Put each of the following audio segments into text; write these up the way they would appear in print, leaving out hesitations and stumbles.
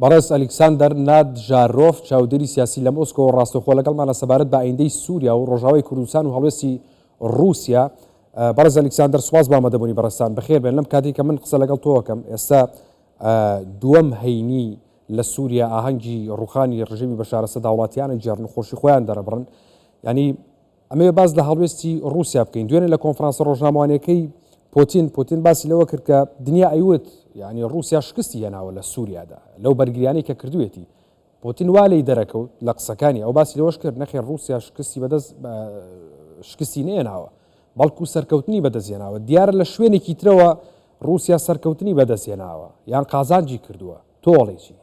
بەڕێز ئەلیکساندەر نادژارۆف، چاودێری سیاسی لە مۆسکۆوە ڕاستەوخۆ لەگەڵمانە سەبارەت بە ئایندەی سووریا و ڕۆژاوای کوردستان و هەڵوێستی ڕووسیا. بەڕێز ئەلیکساندەر سوپاس بۆ ئامادەبوونی بەڕێزتان. بەخێر بێن. لەم کاتەی کە من قسە لەگەڵ تۆ ئەکەم ئێستا دووەم هەینی لە سووریا ئاهەنگی ڕووخانی ڕژێمی بەشار ئەسەد هاوڵاتیانە گێڕن و خۆشی خۆیان دەرەبڕن. یانی ئەمەوێ باس لە هەڵوێستی ڕووسیا بکەین. دوێنێ لە کۆنفرانسە ڕۆژنامەوانیەکەی پۆتین، پۆتین باسی لەوە کرد کە دنیا ئەیوت یعنی ڕووسیا شکستی هێناوە لە سووریادا لەو بەرگریانەی کە کردوێتی. پۆتین وا لێی دەرەکەوت لە قسەکانی ئەو باسی لەوەش کرد نەخێر ڕووسیا شکستی بەدەست شکستی نەهێناوە بەڵکو سەرکەوتنی بەدەستهێناوە. دیارە لە شوێنێکی ترەوە ڕووسیا سەرکەوتنی بەدەستهێناوە یان قازانجی کردووە. تۆ ئەڵێی چی؟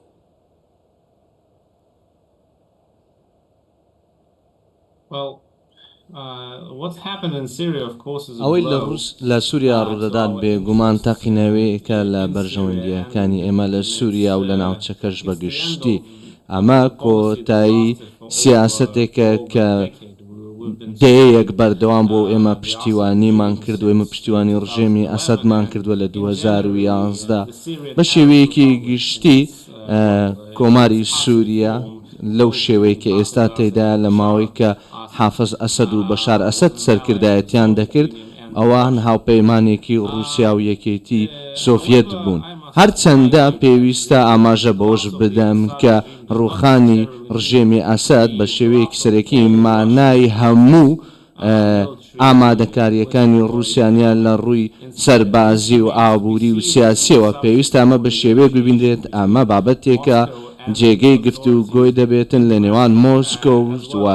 ئەوەی لە ڕوس لە سوریا ڕوودەدات بێگومان تەقینەوەیەکە لە بەرژەوەندییەکانی ئێمە لە سوریا و لە ناوچەکەش بە گشتی. ئەمە کۆتایی سیاسەتێکە کە دەیەیەک بەردەوام بووە و ئێمە پشتیوانیمان کردووە، ئێمە پشتیوانی ڕژێمی ئەسەدمان کردووە لە 2011. بە شێوەیەکی گشتی کۆماری سووریا لەو شێوەی کە ئێستا تێیدایە لە ماوەی کە حافز ئەسەد و بەشار ئەسەد سەرکردایەتیان دەکرد ئەوان هاوپەیمانێکی ڕووسیا و یەکێتی سۆڤیەت بوون. هەرچەندە پێویستە ئاماژە بەوەش بدەم کە ڕووخانی ڕژێمی ئەسەد بە شێوەیەکی سەرەکی مانای هەموو ئامادەکارییەکانی ڕووسیا نییە لە ڕووی سەربازی و ئابووری و سیاسییەوە، پێویستە ئەمە بە شێوەیەک ببینرێت ئەمە بابەتێکە جێگەی گفتوگۆی دەبێتن لە نێوان مۆسکۆ و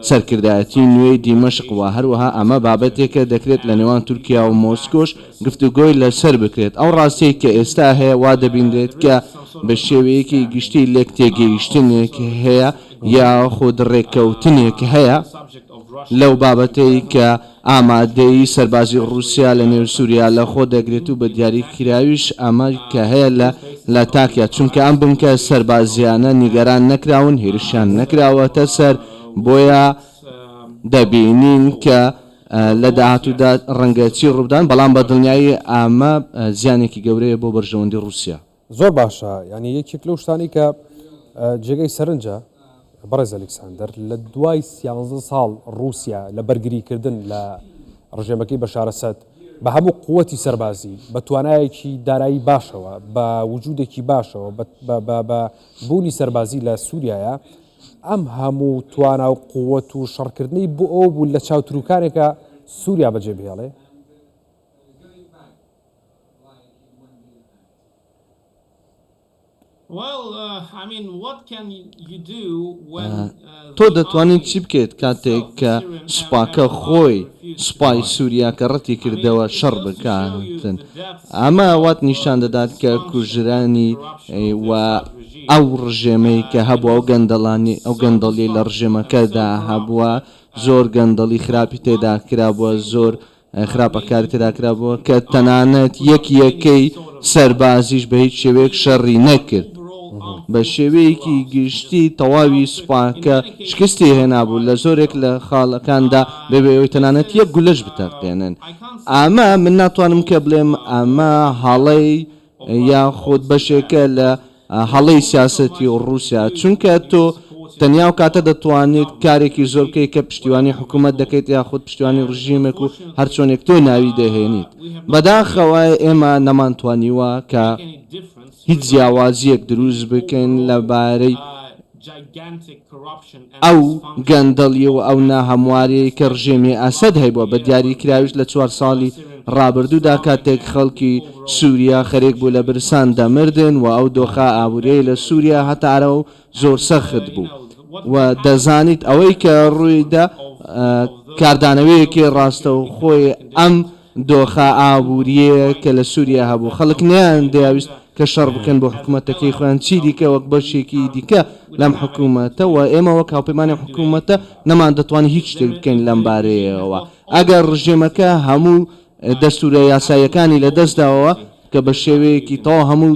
سەرکردایەتی نوێی دیمەشق و هەروەها ئەمە بابەتێکە دەکرێت لە نێوان تورکیا و مۆسکۆش گفتوگۆی لەسەر بکرێت. ئەو ڕاستیەی کە ئێستا هەیە وا دەبینرێت کە بە شێوەیەکی گشتی لێکتێگەیشتنێک هەیە یاخود ڕێککەوتنێک هەیە لەو بابەتەی کە ئامادەیی سەربازی ڕووسیا لە نێو سووریا لەخۆ دەگرێت و بە دیاریکراویش ئەمە کە هەیە لە لاتاکیا چونکە ئەم بنکە سەربازییانە نیگەران نەکراون هێرشیان نەکراوەتە سەر بۆیە دەبینین کە لە داهاتوودا ڕەنگە چی ڕووبدان بەڵام بە دڵنیایی ئەمە زیانێکی گەورەیە بۆ بەرژەوەندی ڕووسیا. زۆر باشە یانی یەکێک لەو شتانەی کە جێگەی سەرنجە بەڕێز ئەلیکساندەر لە دوای سیانزە ساڵ ڕووسیا لە بەرگریکردن لە ڕژێمەکەی بەشار ئەسەد بە هەموو قوتی سەربازی بە توانایەکی دارایی باشەوە بە وجودێکی باشەوە بە بوونی سەربازی لە سووریایە ئەم هەموو توانا و قوت و شەڕکردنەی بۆ ئەو بوو لە چاوتروکانێکە سووریا بەجێ بهێڵێ تۆ دەتوانیت چی بکەیت کاتێک کە سوپاکە خۆی، سوپای سوریا کە ڕەتی کردەوە شەڕ بکاتن؟ ئەمە وات نیشان دەدات کە کوژرانی و ئەو ڕژێمەی کە هەبووە، ئەو گەندەڵانی، ئەو گەندەڵیەی لە ڕژێمەکەدا هەبووە، زۆر گەندەڵی خراپی تێدا کرابووە، زۆر خراپەکاری تێدا کرابوو کە تەنانەت یەک یەکەی سەربازیش بە هیچ شێوەیەک شەڕی نەکرد. بە شێوەیەکی گشتی تەواوی سوپاکە شکستی هێنابوو لە زۆرێک لە خاڵەکاندا بەبێ ئەوەی تەنانەت یەک گولەش بتەقێنن. ئەمە من ناتوانم کە بڵێم ئەمە هەڵەی یاخود بەشێکە لە هەڵەی سیاسەتی ڕووسیا، چونکە تۆ تەنیا ئەو کاتە دەتوانیت کارێکی زۆر بکەیت کە پشتیوانی حکوومەت دەکەیت یاخود پشتیوانی ڕژیمێک و هەرچۆنێک تۆ ناوی دەهێنیت. بەداخەوە ئێمە نەمانتوانیوە کە هیچ جیاوازییەک دروست بکەین لەبارەی ئەو گەندەڵی و ئەو ناهەمواریەی کە ڕژێمی ئەسەد هەیبووە، بە دیاریکراویش لە چوار ساڵی ڕابردوودا کاتێک خەڵکی سوریا خەرێک بوو لە برسان دەمردن و ئەو دۆخە ئابوریەی لە سوریا هاتە ئاراوە و زۆر سەخت بوو و دەزانیت ئەوەی کە ڕوویدا کاردانەوەیەکی ڕاستەوخۆی ئەم دۆخە ئابوورییەیە کە لە سووریا هەبوو، خەڵک نەیاندەیاویست کە شەڕ بکەن بۆ حکومەتەکەی خۆیان، چی دیکە وەک بەشێکی دیکە لەم حکومەتە و ئێمە وەک هاوپەیمانی ئەم حکومەتە نەماندەتوانی هیچ شتێک بکەین لەم بارەیەوە. ئەگەر ڕژێمەکە هەموو دەستوورە یاساییەکانی لەدەستداوە، کە بە شێوەیەکی تەواو هەموو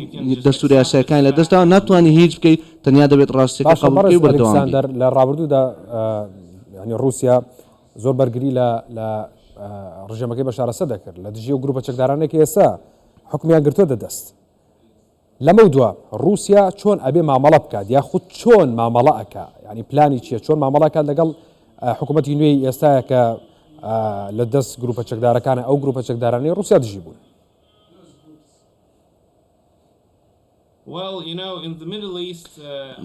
دەستوورە یاساییەکانی لەدەستداوە، ناتوانی هیچ بکەیت، تەنیا دەبێت ڕاستییەکە باشە قبوڵ بەڕێز بکەیت و بەردەوام بیت. ئەلێکساندەر، لە ڕابردوودا یانی ڕووسیا زۆر بەرگری لە لە ڕژێمەکەی بەشار ئەسەد دەکرد لە دژی ئەو گروپە چەکدارانەی کە ئێستا حکومیان گرتووەتە دەست. لەمەودوا ڕووسیا چۆن ئەبێ مامەڵە بکات یاخود چۆن مامەڵە ئەکا یانی پلانی چییە چۆن مامەڵە ئەکات لەگەڵ حکوومەتی نوێی ئێستاە کە لە دەست گروپە چەکدارەکانە ئەو گروپە چەکدارانەی ڕووسیا دژی بوون؟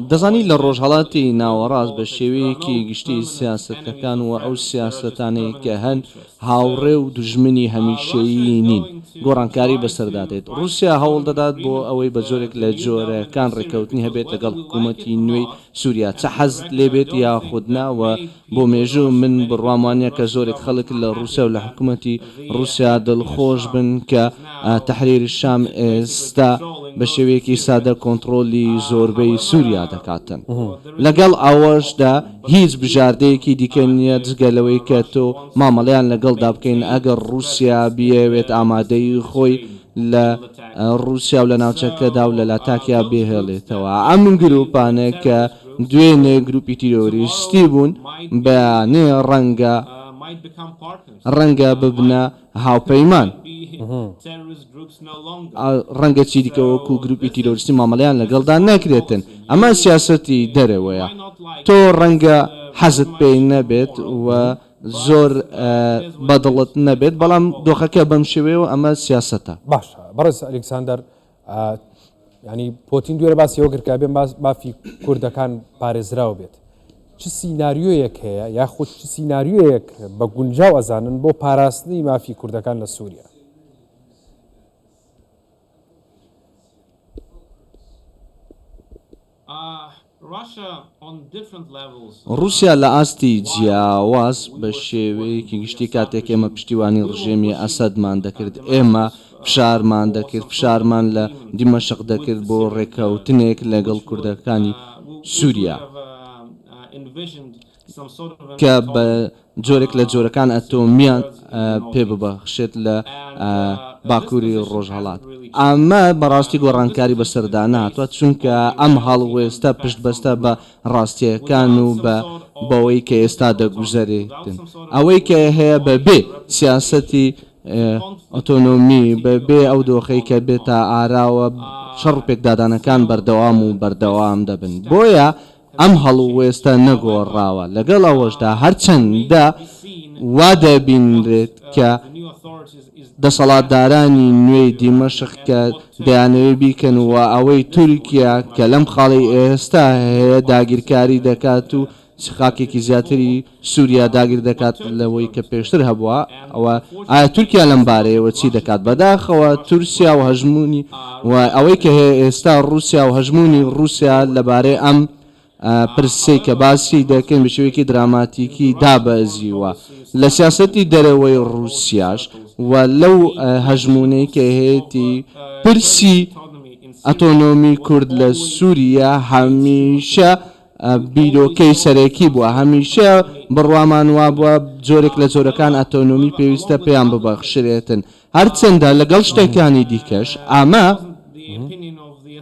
دەزانی لە ڕۆژهەڵاتی ناوەڕاست بە شێوەیەکی گشتی سیاسەتەکان و ئەو سیاسەتانەی کە هەن هاوڕێ و دوژمنی هەمیشەیی نین، گۆڕانکاری بەسەردا دێت. ڕووسیا هەوڵ دەدات بۆ ئەوەی بە جۆرێک لە جۆرەکان ڕێککەوتنی هەبێت لەگەڵ حکوومەتی نوێی سووریا چ حەزت لێ بێت یاخود نا و بۆ مێژوو من بڕوام وانیە کە زۆرێک خەڵک لە ڕووسیا و لە حکومەتی ڕووسیا دڵخۆش بن کە تەحریر شام ئێستا بە شێوەیەکی سادە کۆنتڕۆلی زۆربەی سووریا دەکاتن. لەگەڵ ئەوەشدا هیچ بژاردەیەکی دیکە نیە جگە لەوەی کە تۆ مامەڵەیان لەگەڵدا بکەین ئەگەر ڕووسیا بیەوێت ئامادەیی خۆی لە ڕووسیا و لە ناوچەکەدا و لە لاتاکیا بهێڵێتەوە. ئەم گرووپانە کە دوێنێ گرووپی تیرۆریستی بوون، بەیانێ ڕەنگە ڕەنگە ببنە هاوپەیمان. ڕەنگە چیدیکە وەکوو گرووپی تیرۆریستی مامەڵەیان لەگەڵدا نەکرێتن. ئەمە سیاسەتی دەرەوەیە. تۆ ڕەنگە حەزت پێی نەبێت و زۆر بەدڵت نەبێت، بەڵام دۆخەکە بەم شێوەیە و ئەمە سیاسەتە. باشە بەڕێز ئەلیکساندەر، یانی پۆتین دوێنێ باسی ئەوە کرد کە ئەبێ مافی کوردەکان پارێزراو بێت. چ سیناریۆیەک هەیە یاخود چ سیناریۆیەک بە گونجاو ئەزانن بۆ پاراستنی مافی کوردەکان لە سووریا؟ ڕووسیا لە ئاستی جیاواز بە شێوەیەکی گشتی کاتێک ئێمە پشتیوانی ڕژێمی ئەسەدمان دەکرد، ئێمە فشارمان دەکرد، فشارمان لە دیمەشق دەکرد بۆ ڕێککەوتنێک لەگەڵ کوردەکانی سووریا. کە بە جۆرێک لە جۆرەکان ئەتۆمیان پێ ببەخشێت لە باکووری ڕۆژهەڵات. ئەمە بەڕاستی گۆڕانکاری بەسەردا نەهاتووە، چونکە ئەم هەڵوێستە پشتبەستە بە ڕاستییەکان و بە بەوەی کە ئێستا دەگوزەرێتن. ئەوەی کە هەیە بە بێ سیاسەتی ئۆتۆنۆمی، بە بێ ئەو دۆخەی کە بێتە ئاراوە، شەڕ و پێکدادانەکان بەردەوام و بەردەوام دەبن. بۆیە ئەم هەڵوێستە نەگۆڕاوە، لەگەڵ ئەوەشدا هەرچەندە وا دەبینرێت کە دەسەڵاتدارانی نوێی دیمەشق کە دەیانەوێت بیکەن و ئەوەی تورکیا کە لەم خاڵەی ئێستا هەیە داگیرکاری دەکات و خاکێکی زیاتری سوریا داگیر دەکات لەوەی کە پێشتر هەبووە، ئەوە ئایا تورکیا لەم بارەیەوە چی دەکات؟ بەداخەوە تورسیا و هەژموونی و ئەوەی کە هەیە ئێستا ڕووسیا و هەژموونی ڕووسیا لەبارەی ئەم پرسەی کە باسی دەکەین بە شێوەیەکی دراماتیکی دابەزیوە لە سیاسەتی دەرەوەی ڕووسیاش و لەو هەژموونەی کە هەیەتی پرسی ئەتۆنۆمی کورد لە سوریا هەمیشە بیرۆکەی سەرەکی بووە، هەمیشە بڕوامان وابووە جۆرێک لە جۆرەکان ئەتۆنۆمی پێویستە پێیان ببەخشرێتن، هەرچەندە لەگەڵ شتەکانی دیکەش ئەمە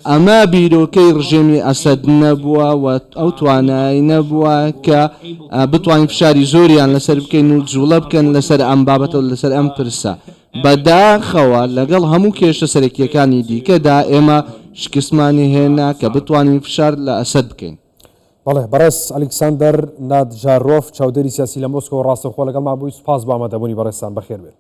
ئەمە بیرۆکەی ڕژێمی ئەسەد نەبووە و ئەو توانای نەبووە کە بتوانین فشاری زۆریان لەسەر بکەین و جوڵە بکەن لەسەر ئەم بابەتە و لەسەر ئەم پرسە. بەداخەوە لەگەڵ هەموو کێشە سەرەکییەکانی دیکەدا ئێمە شکستمانی هێنا کە بتوانین فشار لە ئەسەد بکەین. بەڵێ، بەڕێز ئەلیکساندەر نادجارۆف، چاودێری سیاسی لە مۆسکۆوە ڕاستەوخۆ لەگەڵمان بووی، سوپاس بۆ ئامادەبوونی بەڕێزتان، بەخێربێن.